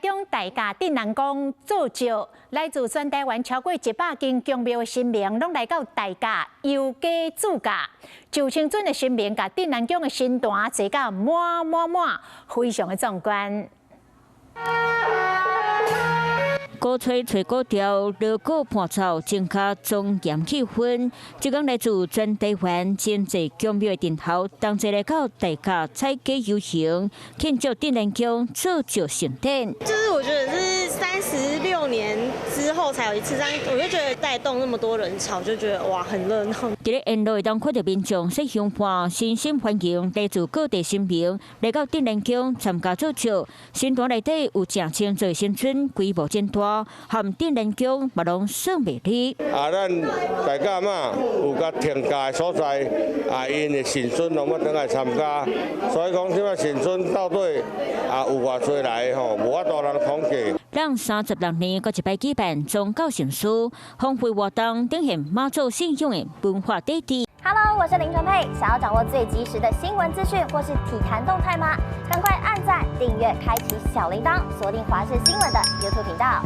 中大甲鎮瀾宮做醮，來自全台灣超過100間宮廟的神明，攏來到大甲遊街駐駕，上千尊的神明，共鎮瀾宮的神壇坐甲滿滿滿，非常的壯觀。鼓吹吹鼓調，鑼鼓伴奏，增加莊嚴氣氛。這工來自全台灣真濟宮廟的陣頭，同齊來到大甲踩街遊行，慶祝鎮瀾宮做醮盛典。就是我覺得是36年之後才有一次這樣，我就覺得帶動那麼多人潮，就覺得哇，很熱鬧。佇咧沿路會當看著民眾說香伴，誠心歡迎來自各地神明來到鎮瀾宮參加做醮。神壇內底有成千座神尊，規模真大，和鎮瀾宮嘛攏算袂離。啊，咱大甲媽有共停駕的所在，啊，𪜶的神尊攏欲轉來參加，所以講這擺神尊到底啊有偌濟來吼，無法度人統計。咱36年閣一擺舉辦宗教盛事，豐富活動展現媽祖信仰的文化底蘊。 Hello，我是林純佩，想要掌握最及時的新聞資訊或是體壇動態嗎？趕快按讚、訂閱、開啟小鈴鐺，鎖定華視新聞的 YouTube 頻道。